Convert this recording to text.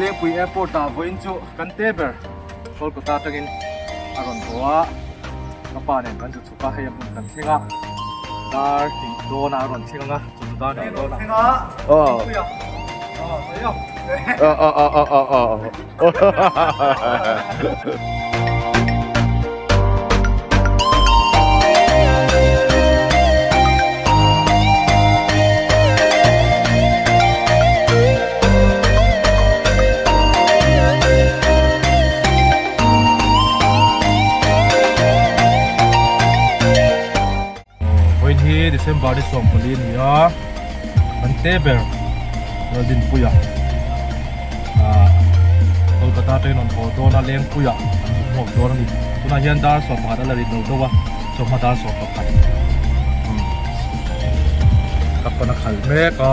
Lengpui Airport ah vawiin chu kan te ber Kolkata atangin a rawn haw a, ka pa nen kan zu chhuk a, hei a hmun kan thleng a, dar hnih dawnah a rawn thleng ang a, chawhnu dar hnih dawnah. Aw. Aw aw aw aw aw. Vawiin hi December ni 14 a ni a, kan te ber Laldinpuia ah Kolkata train rawn haw dawn a Lengpuia an zuk hmuak dawn a ni. Tunah hian dar 11 a la rit lo deuh a, chawhma dar 11 ka pan a khalh mek a.